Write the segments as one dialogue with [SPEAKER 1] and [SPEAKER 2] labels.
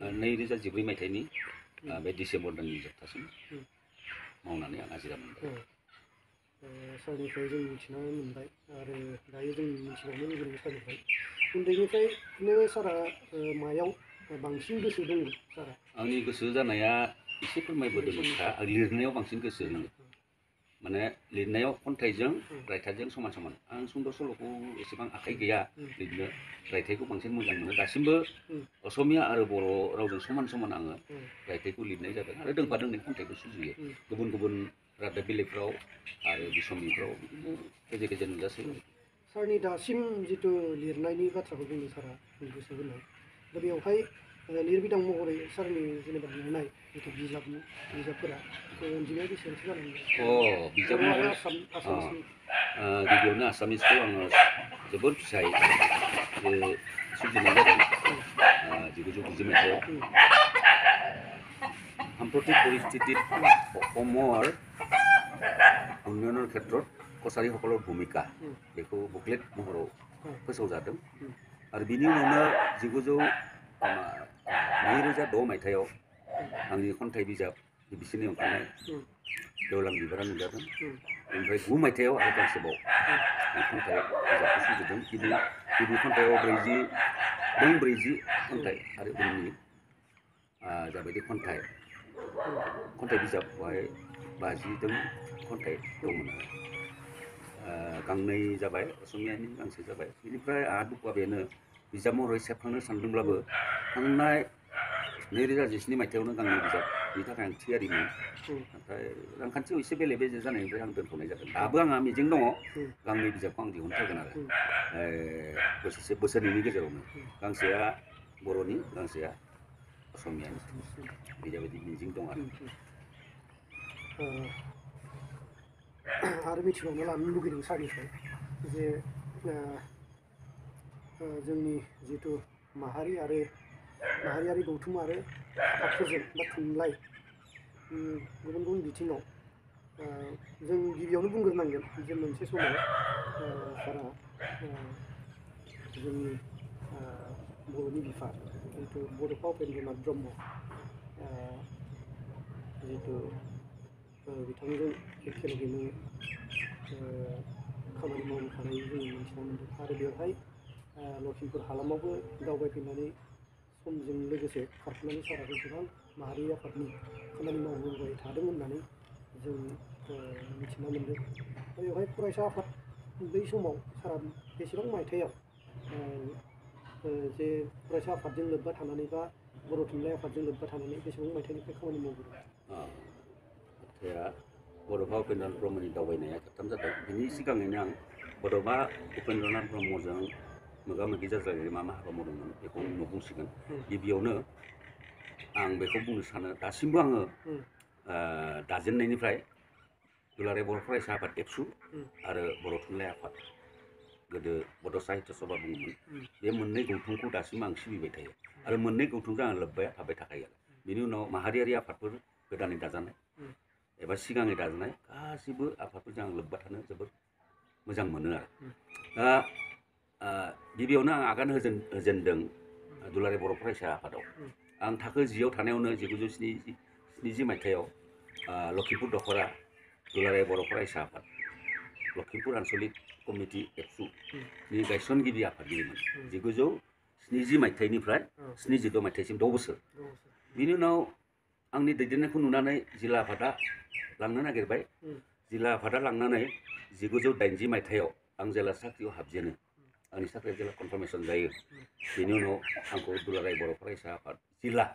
[SPEAKER 1] 2014 मायथाइनि बे डिसेम्बर दाननि जोबथासिम मावनानै आं हाजिरा मोनबाय।
[SPEAKER 2] सारनिफ्राय जों मिथिनो मोनबाय आरो दायो जों मिथिबावनो लुबैदों सारनिफ्राय उन्दैनिफ्रायनो सारा मायाव बांसिन गोसो दङ सारा?
[SPEAKER 1] आंनि गोसो जानाया एसे फोरमायबोदोंखा लिरनायाव बांसिन गोसो होयो। माने लिरनायाव खन्थाइजों रायथाइजों समान समान। आं सुंद' सल'खौ एसेबां आखाइ गैया लिरनो, रायथाइखौ बांसिन मोजां मोनो। दासिमबो असमिया आरो बर' रावजों समान समान आङो रायथाइखौ लिरनाय जादों आरो दोंफा दोंनै खन्थाइबो सुजुयो गुबुन गुबुन रादाब बिलाइफ्राव आरो बिसम्बिफ्राव बिदिनो गेजेर गेजेर नुजासै।
[SPEAKER 2] सारनि दासिम जिथु लिरनायनि बाथ्राखौ बुंदों सारा गोसो होनाय, दा बेवहाय लिरबिदां महरै सारनि जेनेबा लिरनाय जिथु बिजाबफोरा अनजिमाया बेसेबांसो जानांगौ?
[SPEAKER 1] बिजाब महरै गिबियावनो आसामिसखौ आङो जोबोर फिसायै सुजुनाय जादों 1990 मायथाइयाव। সাম্প্ৰতিক পৰিস্থিতিত অসমৰ উন্নয়নৰ ক্ষেত্ৰত কছাৰীসকলৰ ভূমিকা बेखौ बुकलेट महराव फोसावजादों आरो बिनि उनावनो 2006 मायथाइयाव आंनि खन्थाइ बिजाब गिबिसिनै ओंखारनाय गेवलां बिबारा नुजादों। ओमफ्राय 9 मायथाइयाव आरो गांसेबाव खन्थाइ बिजाबखौ सुजुदों। गिबि खन्थाइयाव 40 खन्थाइ आरो उननि जाबायदि खन्थाइ बिजाब बेवहाय 50 खन्थाइ दंमोन आरो गांनै जाबाय, असमियानि गांसे जाबाय। बेनिफ्राय आंहा दुखुआ बेनो बिजाब महरै सेबखांनो सानदोंब्लाबो थांनाय 2017 मायथाइयावनो गांनै बिजाबनि थाखाय आं थियारिमोन, नाथाय रांखान्थियाव एसे बेले बेजे जानायनिफ्राय आं दोनथ'नाय जादों। दाबो आंहा मिजिं दङ गांनै बिजाबखौ आं दिहुनथारगोन आरो बोसोरनैनि गेजेरावनो। गांसेया बर'नि, गांसेया असमियानि, बेबायदि मिजिं दं
[SPEAKER 2] आरो मिथिबावनो लानो लुगैदों सारनिफ्राय जे जोंनि जिथु माहारियारि गौथुम आरो आफादफोरजों बा थुनलाइ गुबुन गुबुन बिथिङाव जों गिबियावनो बुंग्रोनांगोन जे मोनसे समाव सारा जोंनि बर'नि बिफा जिथु बड'फा उपेन्द्रनाथ ब्रह्म जिथु बिथांजों एखेलगेनो खामानि मावबोखानाय जों मिथिना मोन्दों आरो बेवहाय लखिमपुर हालामावबो दावबायफैनानै समजों लोगोसे खारफानानै साराबो गोबां माहारि आफादनि खामानि मावबोबाय थादों होननानै जों मिथिना मोन्दों। दा बेवहाय फरायसा आफाद बै समाव सारा बेसेबां मायथाइयाव जे फरायसा आफादजों लोब्बा थानानै बा बर' थुनलाइ आफादजों लोब्बा थानानै बेसेबां मायथाइनिफ्राय खामानि मावबोदों?
[SPEAKER 1] बाथ्राया बड'फा उपेन्द्रनाथ ब्रह्मनि दावबायनाया खेबथाम जादों। बिनि सिगाङैनो आं बड'फा उपेन्द्रनाथ ब्रह्मजों मोगा मोगि जाज्लायनानै मा हाबा मावदोंमोन बेखौ उनाव बुंसिगोन। गिबियावनो आं बेखौ बुंनो सानो, दासिमबो आङो दाजेननायनिफ्राय दुलाराय बर' फरायसा आफाद एबसु आरो बर' थुनलाइ आफाद, गोदो बड' साहित्य सभा बुङोमोन, बे मोननै गौथुमखौ दासिम आं सिबिबाय थायो आरो मोननै गौथुमजों आं लोब्बाय थाबाय थाखायो। बिनि उनाव माहारियारि आफादफोर गोदानै दाजानाय एबा सिगाङै दाजानाय गासिबो आफादफोरजों आं लोब्बा थानो जोबोद मोजां मोनो आरो। दा गिबियावनो आं आगान होजेनदों दुलाराय बर' फरायसा आफादाव। आं थाखो 10आव थानायावनो 1970 मायथाइयाव लखिमपुर दख'रा दुलाराय बर' फरायसा आफाद, लखिमपुर आन्सलिक कमिटि एबसुनि गायसनगिरि आफादगिरिमोन 1970 मायथाइनिफ्राय 76 मायथाइसिम 6 बोसोर। बिनि उनाव आंनि दैदेननायखौ नुनानै जिल्ला आफादा लांनो नागिरबाय। जिल्ला आफादा लांनानै 1980 मायथाइयाव आं जेला साख्रियाव हाबजेनो, आंनि साख्रिया जेला कनफार्मेसन जायो, बेनि उनाव आंखौ दुलाराय बर' फरायसा आफाद जिल्ला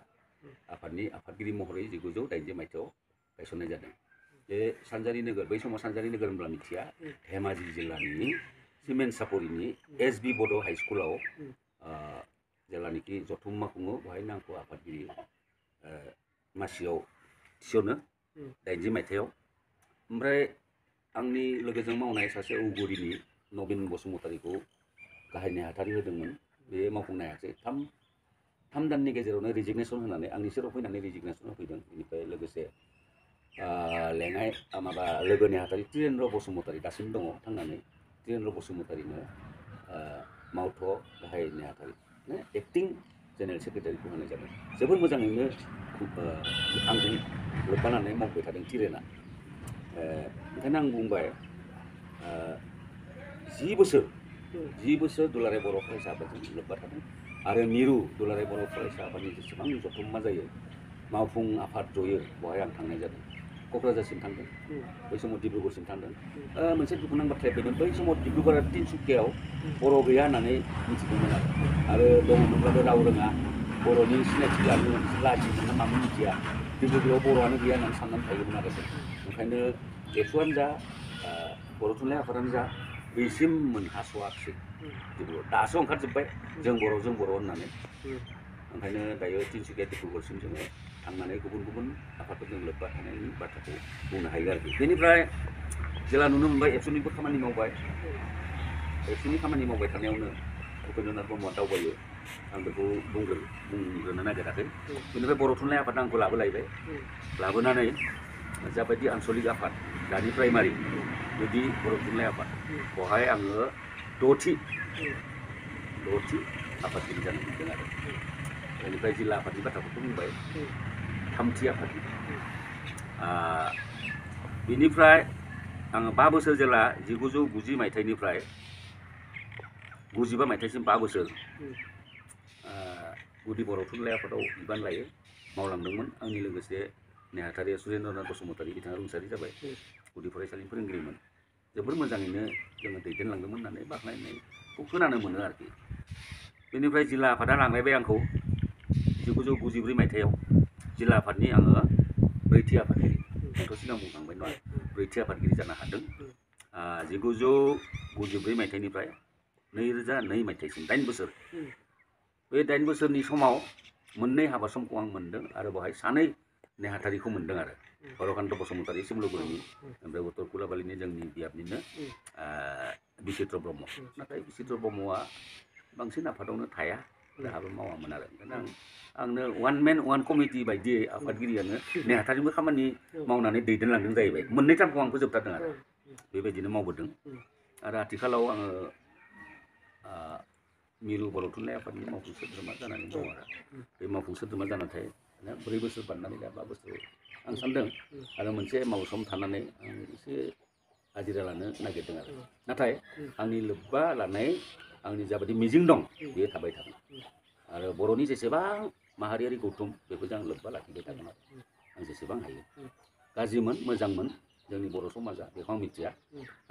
[SPEAKER 1] आफादनि आफादगिरि महरै 1980 मायथाइयाव गायसननाय जादों। बे सानजारि नोगोर, बै समाव सानजारि नोगोर होनब्ला मिथिया, धेमाजि जिल्लानि सिमेन्ट सापरिनि SB बड' हाइस्कुलाव जेलानिखि जथुम्मा खुङो, बेवहायनो आंखौ आफादगिरि मासियाव थिसनो 80 मायथाइयाव। ओमफ्राय आंनि लोगोजों मावनाय सासे औगुरिनि नबिन बसुमतारीखौ गाहाय नेहाथारि होदोंमोन। बे मावफुंनो हायासै। 3 दाननि गेजेरावनो रिजिगनेसन होनानै आंनि सेराव फैनानै रिजिगनेसन होफैदों। बेनिफ्राय लोगोसे लेङाइ लोगो नेहाथारि तिरेन्द्र बसुमतारी दासिम दङ थांनानै। तिरेन्द्र बसुमतारीनो मावथ' गाहाय नेहाथारि एक्टिं जेनेरेल सेक्रेटारिखौ होनाय जादों जोबोर मोजाङैनो आंजों लोब्बा लानानै मावबाय थादों तिरेना ओंखायनो आं बुंबाय 10 बोसोर दुलाराय बर' फरायसा आफादजों लोब्बा थादों आरो मिरु दुलाराय बर' फरायसा आफादनि जेसेबां जथुम्मा जायो मावफुं आफाद जयो बेवहाय आं थांनाय जादों क'क्राझारसिम थांदों बै समाव डिब्रुगड़सिम थांदों मोनसे दुखुनां बाथ्राया बेनो बै समाव डिब्रुगड़ आरो तिनसुकियाव बर' गैया होननानै मिथिदोंमोन आरो दङमोनब्लाबो राव रोङा बर'नि सिनायथि लानो लाजियोमोन ना मामोन मिथिया डिब्रुगड़आव बर'आनो गैया होननानै साननानै थायोमोन आरो ओंखायनो एबसुआनो जा बर' थुनलाइ आफादानो जा बेसिम मोनहास'आखिसै डिब्रुगड़ दासो ओंखारजोब्बाय जों बर' होननानै ओंखायनो दायो तिनसुकिया डिब्रुगड़सिम जोङो थांनानै गुबुन गुबुन आफादफोरजों लोब्बा थानायनि बाथ्राखौ बुंनो हायो आरोखि बेनिफ्राय जेला नुनो मोनबाय एबसुनिबो खामानि मावबाय एबसुनि खामानि मावबाय थानायावनो उपेन्द्रनाथ ब्रह्मआ दावबायो आं बेखौ बुंग्रोनो नागिराखै बेनिफ्राय बर' थुनलाइ आफादा आंखौ लाबोलायबाय लाबोनानै जाबायदि आनसलिक आफाद दानि प्राइमारि बिदि बर' थुनलाइ आफाद बेवहाय आङो द'थि आफादगिरि जानो मोनदों आरो बेनिफ्राय जिल्ला आफादनि बाथ्राखौथ' बुंबाय थामथि आफादगिरि बेनिफ्राय आङो 5 बोसोर जेला 1990 मायथाइनिफ्राय 95 मायथाइसिम 5 बोसोर गुदि बर' थुनलाइ आफादाव बिबान लायो मावलांदोंमोन आंनि लोगोसे नेहाथारि सुरेन्द्रनाथ बसुमतारी बिथाङा रुंसारि जाबाय गुदि फरायसालिनि फोरोंगिरिमोन जोबोर मोजाङैनो जोङो दैदेनलांदोंमोन होननानै बाख्नायनायखौ खोनानो मोनो आरोखि बेनिफ्राय जिल्ला आफादा लांलायबाय आंखौ 1994 मायथाइयाव जिल्ला आफादनि आङो 4थि आफादगिरि आंथ' सिगां बुंखांबाय नङा 4थि आफादगिरि जानो हादों 1994 मायथाइनिफ्राय 2002 मायथाइसिम 8 बोसोर बे 8 बोसोरनि समाव मोननै हाबा समखौ आं मोनदों आरो बेवहाय सानै नेहाथारिखौ मोनदों आरो हरकान्त बसुमतारी सिमलुगुरिनि ओमफ्राय उत्तर कुलाबालिनि जोंनि बियाबनिनो बिचित्र ब्रह्म नाथाय बिचित्र ब्रह्मआ बांसिन आफादावनो थाया दाहाबो मावामोन आरो ओंखायनो आंनो वान मेन वान कमिटि बायदियै आफादगिरियानो नेहाथारिबो खामानि मावनानै दैदेनलांदों जाहैबाय मोननै टार्मखौ आं फोजोबथारदों आरो बेबायदिनो मावबोदों आरो आथिखालाव आङो मिरु बर' थुनलाइ आफादनि मावफुं सोद्रोमा जानानै दङ आरो बे मावफुं सोद्रोमा जानानै 4 बोसोर बारनानै दा 5 बोसोर आं सानदों आरो मोनसे मावसम थानानै आं एसे हाजिरा लानो नागिरदों आरो नाथाय आंनि लोब्बा लानाय आंनि जाबायदि मिजिं दं बेयो थाबाय थागोन आरो बर'नि जेसेबां माहारियारि गौथुम बेखौ आं लोब्बा लाखिबाय थागोन आरो आं जेसेबां हायो गाज्रिमोन मोजांमोन जोंनि बर' समाजा बेखौ आं मिथिया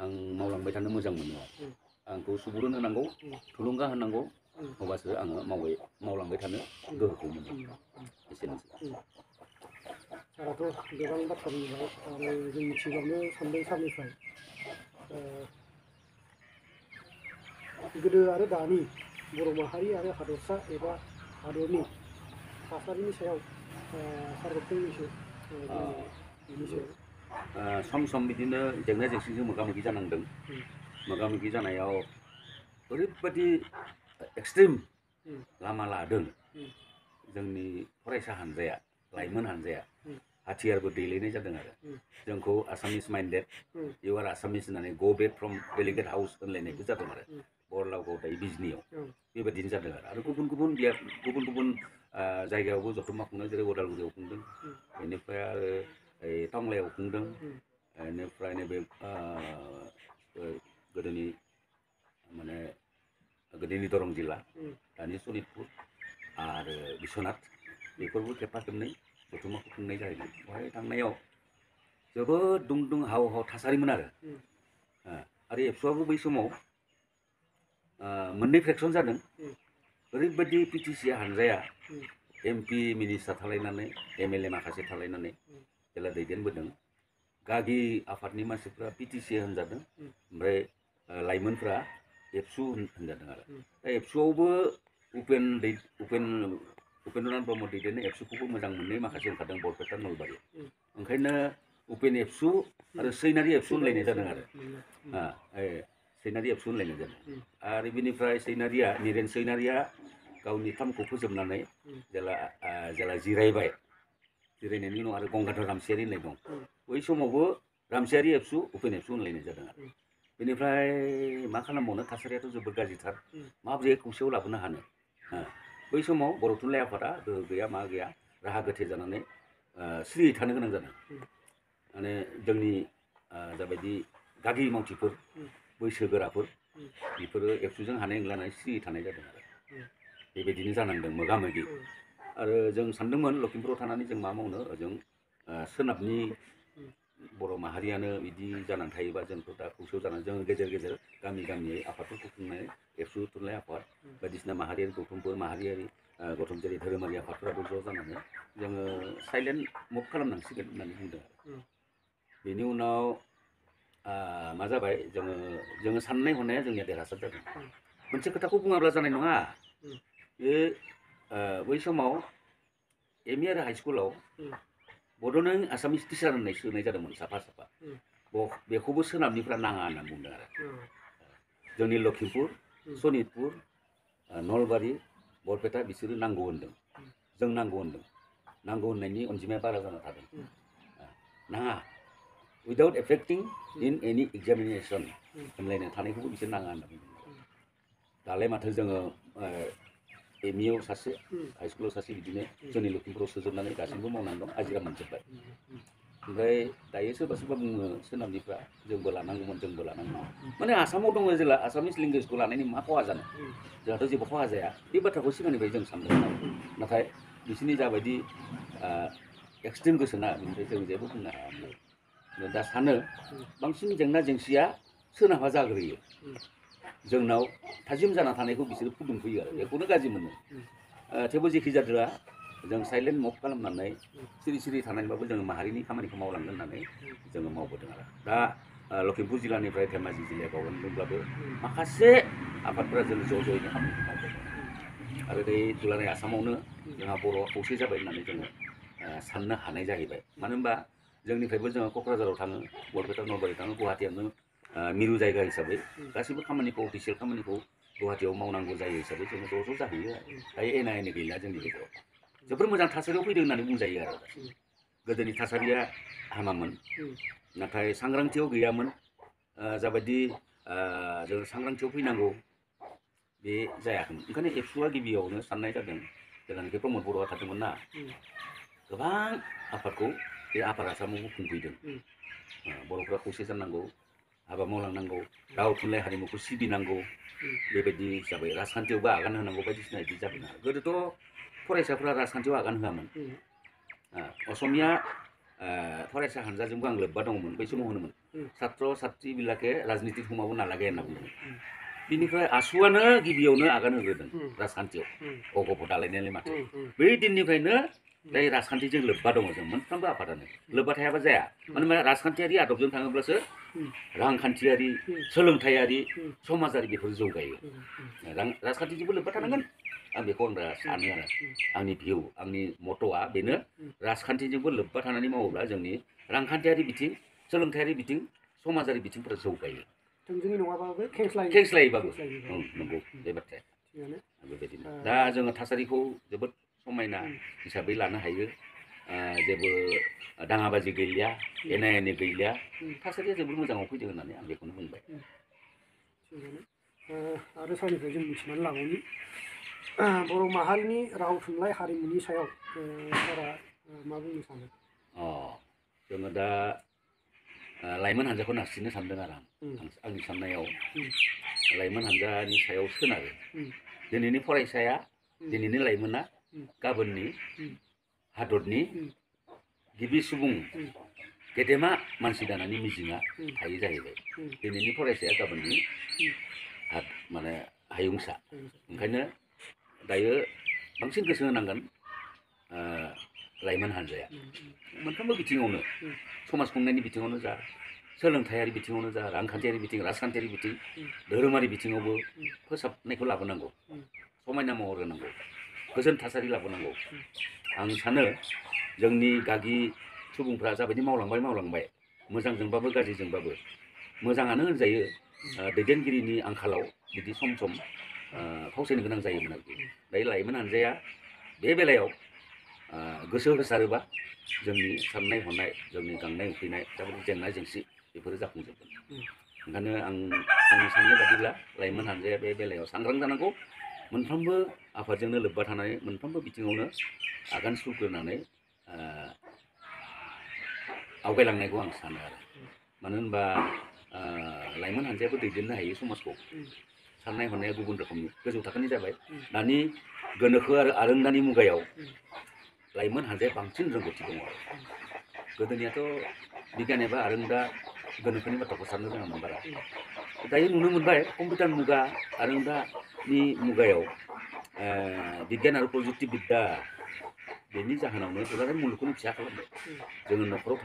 [SPEAKER 1] आं मावलांबाय थानो मोजां मोनो आरो आंखौ सुबुरुन होनांगौ थुलुंगा होनांगौ अब्लासो आङो मावलांबाय थानो गोहोखौ मोनो एसेनोसै
[SPEAKER 2] साराथ' गोबां बाथ्रा बुंबाय आरो जों मिथिबावनो सानदों सारनिफ्राय गोदो आरो दानि बर' माहारि आरो हादरसा एबा हादरनि थासारिनि सायाव सारखौ फंनैसो बिनि सायाव
[SPEAKER 1] सम बिदिनो जेंना जेंसिजों मोगा मोगि जानांदों मोगा मोगि जानायाव ओरैबायदि एक्सट्रिम लामा लादों जोंनि फरायसा हान्जाया लाइमोन हान्जाया हाथियारबो दैलायनाय जादों आरो जोंखौ आसामिस माइन्डेड इउ आर आसामिस होननानै गो बेक फ्रम डेलिगेट हाउस होनलायनायबो जादों आरो बरलागाव दायो बिजनियाव बेबायदिनो जादों आरो गुबुन गुबुन जायगायावबो जथुम्मा खुंदों जेरै उदालगुरियाव खुंदों बेनिफ्राय आरो टंलायाव खुंदों बेनिफ्राय नैबे गोदोनि दरं जिल्ला दानि सनितपुर आरो बिश्वनाथ बेफोरबो खेबफा खेबनै जथुम्माखौ खुंनाय जाहैदों बेवहाय थांनायाव जोबोद दुं हाव थासारिमोन आरो एबसुआबो बै समाव मोननै फ्रेक्सन जादों ओरैबायदि पिटिसि हानजाया एमपि मिनिस्टार थालायनानै एमएलए माखासे थालायनानै जेला दैदेनबोदों गागि आफादनि मानसिफ्रा पिटिसि होनजादों ओमफ्राय लाइमोनफ्रा एबसु होनजादों आरो दा एबसुआवबो उपेन्द्रनाथ ब्रह्म दैदेननाय एबसुखौबो मोजां मोननाय माखासे ओंखारदों बरपेटा नलबारि ओंखायनो उपेन एबसु आरो सैनारि एबसु होनलायनाय जादों आरो सैनारि एबसु होनलायनाय जादों आरो बेनिफ्राय निरेन सैनारिया गावनि टार्मखौ फोजोबनानै जेला जिरायबाय जिरायनायनि उनाव आरो गंगाधर रामसियारि होननाय दं बै समावबो रामसियारि एबसु उपेन एबसु होनलायनाय जादों आरो बेनिफ्राय मा खालामबावनो थासारियाथ' जोबोद गाज्रिथार माबोरै खौसेयाव लाबोनो हानो बै समाव बर' थुनलाइ आफादा गोहो गैया मा गैया राहा गोथे जानानै सिरियै थानो गोनां जादों माने जोंनि जाबायदि गागि मावथिफोर बैसोगोराफोर बेफोरो एबसुजों हानाय नंला होननानै सिरियै थानाय जादों आरो बेबायदिनो जानांदों मोगा मोगि आरो जों सानदोंमोन लखिमपुराव थानानै जों मा मावनो ओजों सोनाबनि बर' माहारियानो बिदि जानानै थायोबा जोंथ' दा खौसेयाव जानानै जों गेजेर गेजेर गामि गामियै आफादफोरखौ खुंनाय एबसु थुनलाइ आफाद बायदिसिना माहारियारि गौथुमफोर माहारियारि गौथुम जेरै धोरोमारि आफादफोराबो ज' जानानै जोङो साइलेन्ट मुभ खालामनांसिगोन होननानै बुंदों आरो बेनि उनाव मा जाबाय जोङो साननाय हनाया जोंनिया देरहासार जादों मोनसे खोथाखौ बुङाब्ला जानाय नङा बे बै समाव एम इ आरो हाइ स्कुलाव बड'नो आसामिस टिचार होननाय सोनाय जादोंमोन साफा साफा बेखौबो सोनाबनिफ्रा नाङा होनना बुंदों आरो जोंनि लखिमपुर सनितपुर नलबारि बरपेटा बिसोरो नांगौ होनदों जों नांगौ होनदों नांगौ होननायनि अनजिमाया बारा जाना थादों नाङा उइदाउट एफेक्टिं इन एनि एग्जामिनेसन होनलायनो थानायखौबो बिसोर नाङा होनना बुंदों दालाय माथो जोङो एम इआव सासे हाइ स्कुलाव सासे बिदिनो जोंनि लखिमपुराव सोजोबनानै दासिमबो मावनानै दं हाजिरा मोनजोब्बाय ओमफ्राय दायो सोरबा सोरबा बुङो सोनाबनिफ्रा जोंबो लानांगौमोन जोंबो लानांगौमोन माने आसामाव दङ जेला आसामिस लेंगुवेजखौ लानायनि मा खहा जानो जोंहाथ' जेबो खहा जाया बे बाथ्राखौ सिगांनिफ्राय जों सानदों नाथाय बिसोरनि जाबायदि एक्सट्रिम गोसोना बेनिफ्राय जों जेबो बुंनो हायामोन दा सानो बांसिन जेंना जेंसिया सोनाबहा जाग्रोयो जोंनाव थाजिम जाना थानायखौ बिसोरो फुदुंफैयो आरो बेखौनो गाज्रि मोनो थेवबो जेखि जादोआ जों साइलेन्ट मुभ खालामनानै सिरि सिरि थानानैबाबो जोङो माहारिनि खामानिखौ मावलांगोन होननानै जोङो मावबोदों आरो दा लखिमपुर जिल्लानिफ्राय धेमाजि जिल्लायाव गावलांदोंब्लाबो माखासे आफादफोरा जों ज' ज'यैनो खामानिखौ मावबोदों आरो बे दुलाराय आसामावनो जोंहा बर'आ खौसे जाबाय होननानै जोङो साननो हानाय जाहैबाय मानो होनबा जोंनिफ्रायबो जोङो क'क्राझाराव थाङो बरपेटा नलबारि थाङो गुवाहाटियावनो मिरु जायगा हिसाबै गासैबो खामानिखौ अफिसियेल खामानिखौ गुवाहाटियाव मावनांगौ जायो हिसाबै जोङो ज' ज' जाहैयो दायो एना एनि गैला जोंनि गेजेराव जोबोर मोजां थासारियाव फैदों होननानै बुंजायो आरो गोदोनि थासारिया हामामोन नाथाय सांग्रांथियाव गैयामोन जाबायदि जों सांग्रांथियाव फैनांगौ बे जायाखैमोन ओंखायनो एबसुआ गिबियावनो साननाय जादों जेब्लानाखि प्रमद बर'आ थादोंमोन ना गोबां आफादखौ बे आफाद आसामावबो खुंफैदों बर'फ्रा खौसे जानांगौ हाबा मावलांनांगौ राव थुनलाइ हारिमुखौ सिबिनांगौ बेबायदि हिसाबै राजखान्थियावबो आगान होनांगौ बायदिसिना बिदि जादों आरो गोदोथ' फरायसाफ्रा राजखान्थियाव आगान होआमोन असमिया फरायसा हानजाजोंबो आं लोब्बा दङमोन बै समाव होनोमोन सात्र सात्रि बिलाके राजनिति समावबो नालागे होनना बुंदोंमोन बिनिफ्राय आसुआनो गिबियावनो आगान होग्रोदों राजखान्थियाव गग'खौ दालायनायलाय माथो बै दिननिफ्रायनो जाय राजखान्थिजों लोब्बा दङ जों मोनफ्रोमबो आफादानो लोब्बा थायाबा जाया मानो होनबा राजखान्थियारि आदबजों थाङोब्लासो रांखान्थियारि सोलोंथायारि समाजारि बेफोर जौगायो राजखान्थिजोंबो लोब्बा थानांगोन आं बेखौ आं दा सानो आरो आंनि भिउ आंनि मट'आ बेनो राजखान्थिजोंबो लोब्बा थानानै मावोब्ला जोंनि रांखान्थियारि बिथिं सोलोंथायारि बिथिं समाजारि बिथिंफोरा जौगायो
[SPEAKER 2] थोंजोङै नङाबाबो
[SPEAKER 1] खेंस्लायैबाबो नंगौ बे बाथ्राया बेबायदिनो दा जोङो थासारिखौ जोबोद समायना हिसाबै लानो हायो जेबो दाङाबाजि गैलिया एना एनि गैलिया थासारिया जोबोद मोजाङाव फैदों होननानै आं बेखौनो बुंबाय
[SPEAKER 2] आरो सारनिफ्राय जों मिथिनानै लाबावनि बर' माहारिनि राव थुनलाइ हारिमुनि सायाव सारा मा बुंनो सानो
[SPEAKER 1] जोङो दा लाइमोन हान्जाखौ नारसिननो सानदों आरो आंनि साननायाव लाइमोन हान्जानि सायाव सोनारो दिनैनि फरायसाया दिनैनि लाइमोना गाबोननि हादरनि गिबि सुबुं गेदेमा मानसि दानायनि मिजिङा थायो जाहैबाय दिनैनि फरायसाया गाबोननि माने हायुंसा ओंखायनो दायो बांसिन गोसो होनांगोन लाइमोन हान्जाया मोनफ्रोमबो बिथिङावनो समाज खुंनायनि बिथिङावनो जा सोलोंथायारि बिथिङावनो जा रांखान्थियारि बिथिं राजखान्थियारि बिथिं धोरोमारि बिथिङावबो फोसाबनायखौ लाबोनांगौ समायना महर होनांगौ गोजोन थासारि लाबोनांगौ आं सानो जोंनि गागि सुबुंफ्रा जाबायदि मावलांबाय मोजांजोंबाबो गाज्रिजोंबाबो मोजाङानो होनजायो दैदेनगिरिनि आंखालाव बिदि सम सम फावसायनो गोनां जायोमोन आरोखि दायो लाइमोन हान्जाया बे बेलायाव गोसो होसारोबा जोंनि साननाय हनाय जोंनि गांनाय उखैनाय जाबायदि जेंना जेंसि बेफोरो जाफुंजोबगोन ओंखायनो आंनि साननाय बादिब्ला लाइमोन हान्जाया बे बेलायाव सांग्रां जानांगौ मोनफ्रोमबो आफादजोंनो लोब्बा थानाय मोनफ्रोमबो बिथिङावनो आगान सुरग्रोनानै आवगायलांनायखौ आं सानो आरो मानो होनबा लाइमोन हान्जायाबो दैदेननो हायो समाजखौ साननाय हनाया गुबुन रोखोमनि गोजौ थाखोनि जाबाय दानि गोनोखो आरो आरोंदानि मुगायाव लाइमोन हान्जाया बांसिन रोंगौथि दङ गोदोनियाथ' बिगियान एबा आरोंदा गोनोखोनि बाथ्राखौ साननो रोङामोन बारा दायो नुनो मोनबाय कम्पिउटार मुगा आरोंदानि मुगायाव बिगियान आरो प्रजुक्ति बिद्या बेनि जाहोनावनो दुलाराय मुलुगखौनो फिसा खालामबाय जोङो न'खराव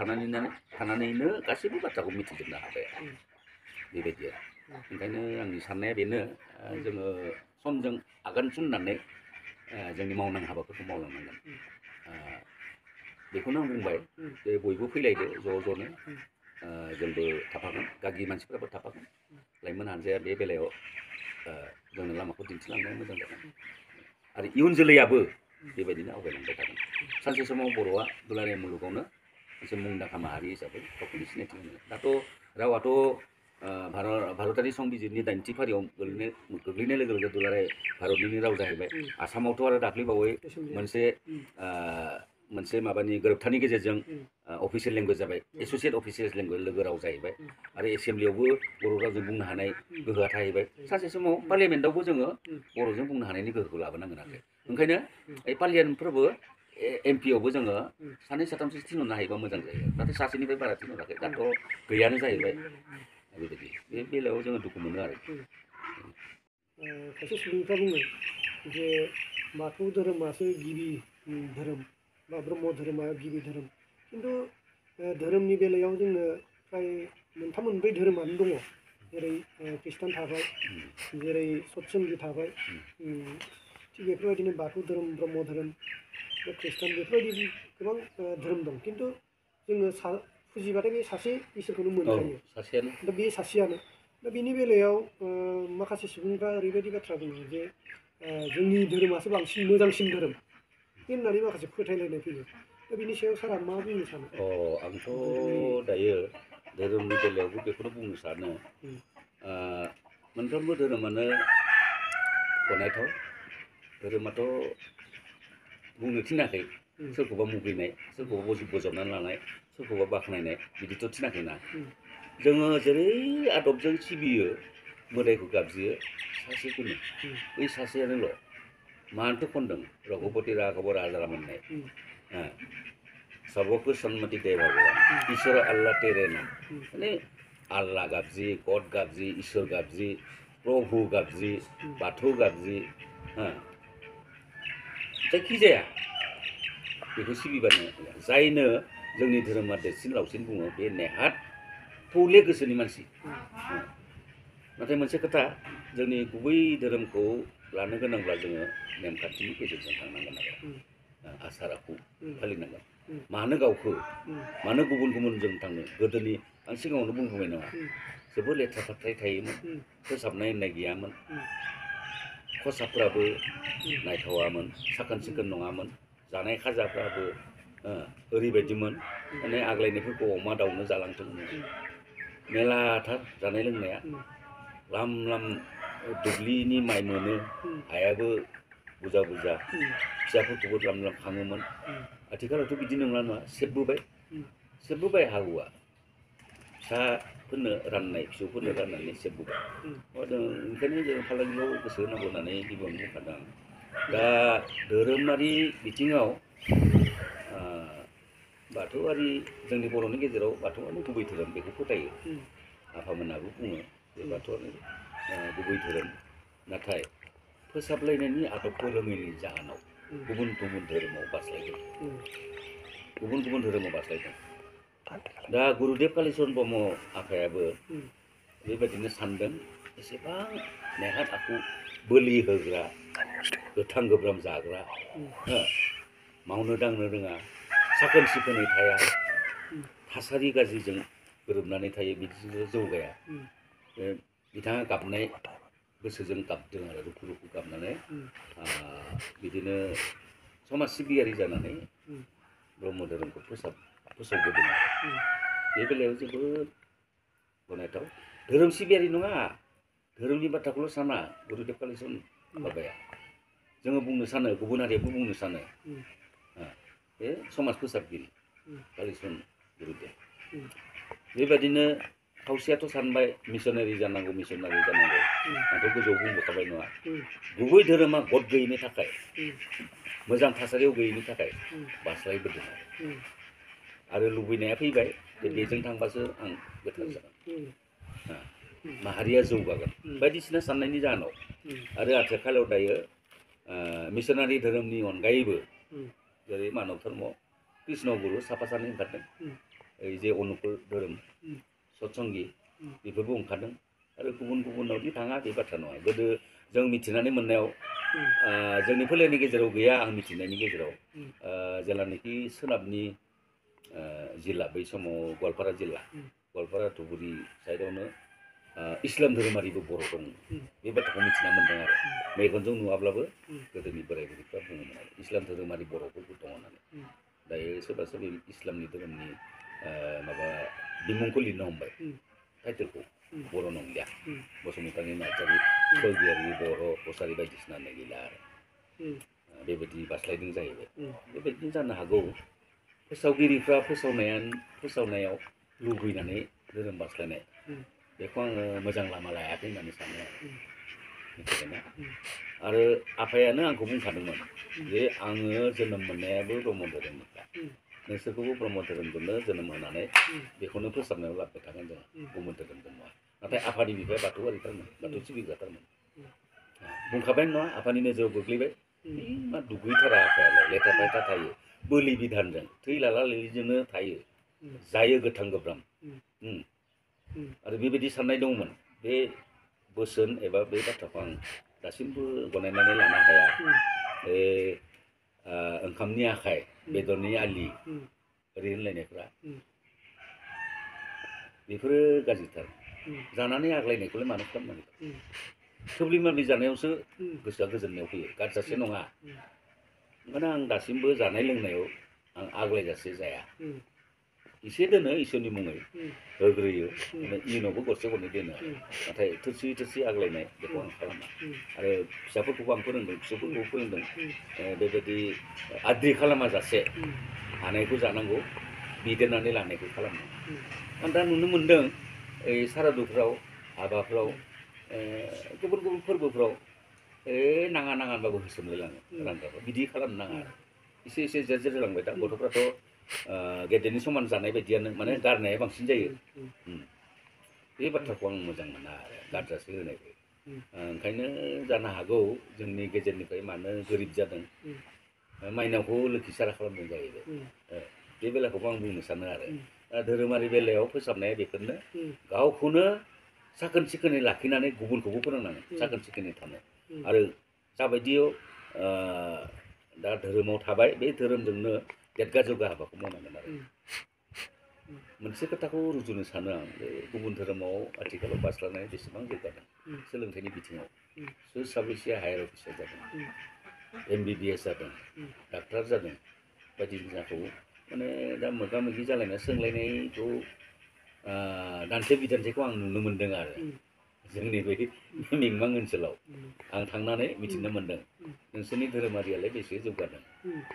[SPEAKER 1] थानानैनो गासैबो बाथ्राखौ मिथिजोबनो हाबाय बेबायदि आरो ओंखायनो आंनि साननाया बेनो जोङो समजों आगान सुरनानै जोंनि मावनांगौ हाबाफोरखौ मावलांनांगोन बेखौनो आं बुंबाय जे बयबो फैलायदो ज' ज'नो जोंबो थाफागोन गागि मानसिफ्राबो थाफागोन लाइमोन हान्जाया बे बेलायाव जोंनो लामाखौ दिन्थिलांनाया मोजां जागोन आरो इयुन जोलैयाबो बेबायदिनो आवगायलांबाय थागोन सानसे समाव बर'आ दुलाराय मुलुगावनो मोनसे मुंदांखा माहारि हिसाबै गावखौनो सिनायथि होनो दाथ' रावाथ' भारतारि संबिजिरनि 80थि फारियाव गोग्लैनाय लोगो लोगो दुलाराय भारतनिनो राव जाहैबाय आसामावथ' आरो दाख्लैबावै मोनसे माबानि गोरोबथानि गेजेरजों अफिसियेल लेंगुवेज जाबाय एस'सियेट अफिसियेल लेंगुवेज लोगो राव जाहैबाय आरो एसेम्ब्लियावबो बर' रावजों बुंनो हानाय गोहोआ थाहैबाय सानसे समाव पार्लियामेन्टआवबो जोङो बर'जों बुंनो हानायनि गोहोखौ लाबोनांगोन आरो ओंखायनो पार्लियामेन्टफोरावबो एमपिआवबो जोङो सानै साथामसो थिनहरनो हायोबा मोजां जायो नाथाय सासेनिफ्राय बारा थिनहराखै दाथ' गैयानो जाहैबाय बेबायदि बे बेलायाव जोङो दुखु मोनो आरो
[SPEAKER 2] खायसे सुबुंफ्रा बुङो जे बाथौ धोरोमासो गिबि धोरोम बा ब्रह्म धोरोमा गिबि धोरोम खिन्थु धोरोमनि बेलायाव जोंनो फ्राय मोनथाम मोनब्रै धोरोमानो दङ जेरै ख्रिस्टान थाबाय जेरै सतसंगि थाबाय थिग बेफोरबायदिनो बाथौ धोरोम ब्रह्म धोरोम बा ख्रिस्टान बेफोरबायदि गोबां धोरोम दं खिन्थु जोङो फुजिबाथाय बे सासे इसोरखौनो मोनखायो दा बे सासेयानो दा बेनि बेलायाव माखासे सुबुंफ्रा ओरैबायदि बाथ्रा बुङो जे जोंनि धोरोमासो बांसिन मोजांसिन धोरोम होननानै माखासे फोथायलायनाय फैयो दा बिनि सायाव सारा मा बुंनो सानो
[SPEAKER 1] आंथ' दायो धोरोमनि बेलायावबो बेखौनो बुंनो सानो मोनफ्रोमबो धोरोमानो गनायथाव धोरोमाथ' बुंनो थिनाखै सोरखौबा मुगैनाय सोरखौबा बोजबनानै लानाय सोरखौबा बाख्नायनाय बिदिथ' थिनाखैना जोङो जेरै आदबजों सिबियो मोदायखौ गाबज्रियो सासेखौनो बै सासेयानोल' मानोथ' खनदों रघुपति राघव राजा मोननाय सबको सन्मति दे भगवान ईश्वर अल्लाह तेरे नाम माने आल्लाह गाबज्रि गड गाबज्रि ईश्वर गाबज्रि प्रभु गाबज्रि बाथौ गाबज्रि जायखिजाया बेखौ सिबिबानो जायनो जोंनि धोरोमा देरसिन लावसिन बुङो बे नेहात थौले गोसोनि मानसि नाथाय मोनसे खोथा जोंनि गुबै धोरोमखौ लानो गोनांब्ला जोङो नेमखान्थिनि गेजेरजों थांनांगोन आरो आसार आखु फालिनांगोन मानो गावखौ मानो गुबुन गुबुनजों थांनो गोदोनि आं सिगाङावनो बुंबोबाय नङा जोबोद लेथ्रा थाथाय थायोमोन फोसाबनाय होननाय गैयामोन खसाबफ्राबो नायथावामोन साखोन सिखोन नङामोन जानाय खाजाफ्राबो ओरैबायदिमोन माने आग्लायनायफोरखौ अमा दाउनो जालांथोंमोन मेलाथार जानाय लोंनाया लाम लाम दुब्लिनि माइ मोनो हायाबो बुरजा बुरजा फिसाफोरखौबो लाम लाम खाङोमोन आथिखालावथ' बिदि नंला नङा सेबबोबाय हा हुआ फिसाफोरनो राननाय फिसौफोरनो राननानै सेबबोबाय ओंखायनो जों फालांगियाव गोसो होनांगौ होननानै गिबियावनो बुंखादों दा धोरोमारि बिथिङाव बाथौआरि जोंनि बर'नि गेजेराव बाथौआनो गुबै धोरोम बेखौ फोथायो आफामोनाबो बुङो बे बाथौआनो गुबै धोरोम नाथाय फोसाबलायनायनि आदबखौ रोङैनि जाहोनाव गुबुन गुबुन धोरोमाव बास्लायदों दा गुरुदेब कालिचरन ब्रह्म आफायाबो बेबायदिनो सानदों एसेबां नेहात आखु बोलि होग्रा गोथां गोब्राम जाग्रा मावनो दांनो रोङा साखोन सिखोनै थाया थासारि गाज्रिजों गोरोबनानै थायो बिदिजों जौगाया बिथाङा गाबनाय गोसोजों गाबदों आरो रुखु रुखु गाबनानै बिदिनो समाज सिबियारि जानानै ब्रह्म धोरोमखौ फोसावबोदों आरो बे बेलायाव जोबोद गनायथाव धोरोम सिबियारि नङा धोरोमनि बाथ्राखौल' साना गुरुदेब कालिचरन माबाया जोङो बुंनो सानो गुबुन हारियाबो बुंनो सानो बे समाज फोसाबगिरि कालिचरन गुरुदेव बेबायदिनो खावसेयाथ' सानबाय मिसनारि जानांगौ आंथ' गोजौआव बुंबोखाबाय नङा गुबै धोरोमा गद गैयिनि थाखाय मोजां थासारियाव गैयिनि थाखाय बास्लायबोदों आरो लुबैनाया फैबाय बेजों थांबासो आं गोथार जागोन माहारिया जौगागोन बायदिसिना साननायनि जाहोनाव आरो आथिखालाव दायो मिसनारि धोरोमनि अनगायैबो जेरै मानब धर्म कृष्ण गुरु साफा सानै ओंखारदों ओइ जे अनुकुल धोरोम सत्संगि बेफोरबो ओंखारदों आरो गुबुनावदि थाङा बे बाथ्रा नङा गोदो जों मिथिनानै मोननायाव जोंनि फोलेरनि गेजेराव गैया आं मिथिनायनि गेजेराव जेलानाखि सोनाबनि जिल्ला बै समाव गवालपारा जिल्ला गवालपारा धुबुरी साइडआवनो इस्लाम धोरोमारिबो बर' दं बे बाथ्राखौ मिथिना मोन्दों आरो मेगनजों नुवाब्लाबो गोदोनि बोराय बुरैफ्रा बुङोमोन आरो इस्लाम धोरोमारि बर'फोरबो दङ होननानै दायो सोरबा सोरबा इस्लामनि धोरोमनि माबा बिमुंखौ लिरनो हमबाय टाइटेलखौ बर' नंलिया बसुमतारी नार्जारी स्वरगयारी बर' कसारी बायदिसिना होननाय गैला आरो बेबायदि बास्लायदों जाहैबाय बेबायदिनो जानो हागौ फोसावगिरिफ्रा फोसावनायाव लुबैनानै धोरोम बास्लायनाय बेखौ आङो मोजां लामा लायाखै होननानै सानो मिथिबायना आरो आफायानो आंखौ बुंखादोंमोन जे आङो जोनोम मोननायाबो ब्रह्म धोरोमनिफ्राय नोंसोरखौबो ब्रह्म धोरोमजोंनो जोनोम होनानै बेखौनो फोसाबनायाव लाबोबाय थागोन जों ब्रह्म धोरोमजों नङा नाथाय आफानि बिफाया बाथौआरिथारमोन बाथौ सिबिग्राथारमोन बुंखाबाय नङा आफानि नोजोराव गोग्लैबाय मा दुगैथारा आफायालाय लेथा फायथा थायो बोलि बिधानजों थै लाला लिलिजोंनो थायो जायो गोथां गोब्राम आरो बेबायदि साननाय दंमोन बे बोसोन एबा बे बाथ्राखौ आं दासिमबो गनायनानै लानो हाया ओंखामनि आखाइ बेदरनि आलि ओरै होनलायनायफ्रा बेफोरो गाज्रिथार जानानै आग्लायनायखौलाय मानो खालामनांगौ थोब्लि माब्लि जानायावसो गोसोआ गोजोननायाव फैयो गारजासे नङा ओंखायनो आं दासिमबो जानाय लोंनायाव आं आग्लायजासे जाया एसे दोनो इसोरनि मुङै होग्रोयो इयुनावबो गरसे गरनै दोनो नाथाय थोरसि आग्लायनाय बेखौ आं खालामा आरो फिसाफोरखौबो आं फोरोंदों फिसौफोरखौबो फोरोंदों बेबायदि आद्रि खालामा जासे हानायखौ जानांगौ बिदेरनानै लानायखौ खालामो आं दा नुनो मोन्दों ओइ सारादुफ्राव हाबाफ्राव गुबुन फोरबोफ्राव नाङा होनबाबो होसोमलायलाङो रानग्राफ्रा बिदि खालामनो नाङा आरो एसे जेर होलांबाय दा गथ'फ्राथ' गेदेरनि समान जानाय बायदियानो माने गारनाया बांसिन जायो बे बाथ्राखौ आं मोजां मोना आरो गारजासे होनायखौ ओंखायनो जानो हागौ जोंनि गेजेरनिफ्राय मानो गोरिब जादों माइनावखौ लोखि सारा खालामदों जाहैबाय बे बेलाखौबो आं बुंनो सानो आरो धोरोमारि बेलायाव फोसाबनाया बेफोरनो गावखौनो साखोन सिखोनै लाखिनानै गुबुनखौबो फोरोंनांगोन साखोन सिखोनै थानो आरो जाबायदियाव दा धोरोमाव थाबाय बे धोरोमजोंनो देरगा जौगा हाबाखौ मावनांगोन आरो मोनसे खोथाखौ रुजुनो सानो आं बे गुबुन धोरोमाव आथिखालाव बास्लायनाय बेसेबां जौगादों सोलोंथाइनि बिथिङाव सोर साबैसेया हायार अफिसार जादों MBBS जादों डाक्टार जादों बायदिसिनाखौ माने दा मोगा मोगि जालायना सोंलायनायखौ दान्थे बिदान्थेखौ आं नुनो मोन्दों आरो जोंनि बे मिमां ओनसोलाव आं थांनानै मिथिनो मोन्दों नोंसोरनि धोरोमारियालाय बेसे जौगादों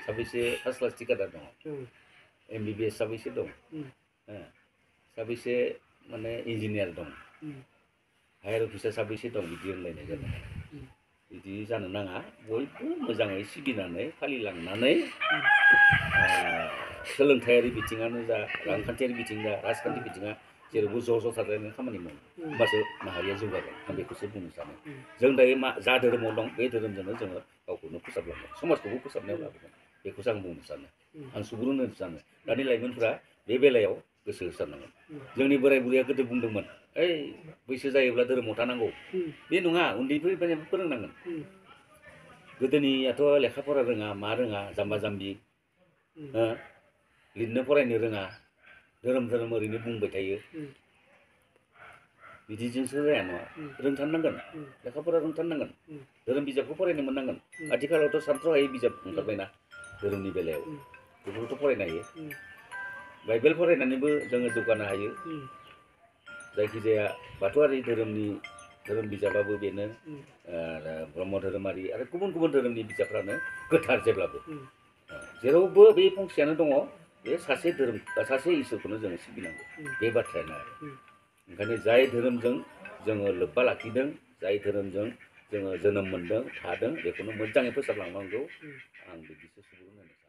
[SPEAKER 1] साबैसे फार्स्ट क्लास टिकेटार दङ MBBS साबैसे दं साबैसे माने इन्जिनियार दं हायार अफिसार साबैसे दं बिदि होनलायनाय जादों बिदि जानो नाङा बयबो मोजाङै सिबिनानै फालिलांनानै सोलोंथायारि बिथिङानो जा रांखान्थियारि बिथिं जा राजखान्थि बिथिङा जेरावबो ज' थालायनानै खामानि मावो होमबासो माहारिया जौगागोन आं बेखौसो बुंनो सानो जों दायो जा धोरोमाव दं बे धोरोमजोंनो जोङो गावखौनो फोसाबलांगोन समाजखौबो फोसाबनायाव लाबोगोन बेखौसो आं बुंनो सानो आं सुबुरुन होनो सानो दानि लाइमोनफ्रा बे बेलायाव गोसो होसारनांगोन जोंनि बोराय बुरैया गोदो बुंदोंमोन ओइ बैसो जायोब्ला धोरोमाव थानांगौ बे नङा उन्दैनिफ्रायनो फोरोंनांगोन गोदोनियाथ' लेखा फरा रोङा मा रोङा जाम्बा जाम्बि लिरनो फरायनो रोङा धोरोम ओरैनो बुंबाय थायो बिदिजोंसो जाया नङा रोंथारनांगोन लेखा फरा रोंथारनांगोन धोरोम बिजाबखौ फरायनो मोननांगोन आथिखालावथ' सानथ्र'हायै बिजाब ओंखारबायना धोरोमनि बेलायाव बेफोरखौथ' फरायनो हायो बाइबेल फरायनानैबो जोङो जौगानो हायो जायखिजाया बाथौआरि धोरोमनि धोरोम बिजाबाबो बेनो ब्रह्म धोरोमारि आरो गुबुन गुबुन धोरोमनि बिजाबफ्रानो गोथार जेब्लाबो जेरावबो बे फंसेयानो दङ बे सासे धोरोम सासे इसोरखौनो जोङो सिबिनांगौ बे बाथ्रायानो आरो ओंखायनो जाय धोरोमजों जोङो लोब्बा लाखिदों जाय धोरोमजों जोङो जोनोम मोनदों थादों बेखौनो मोजाङै फोसाबलांनांगौ आं बिदिसो सुबुरुन होनो सानो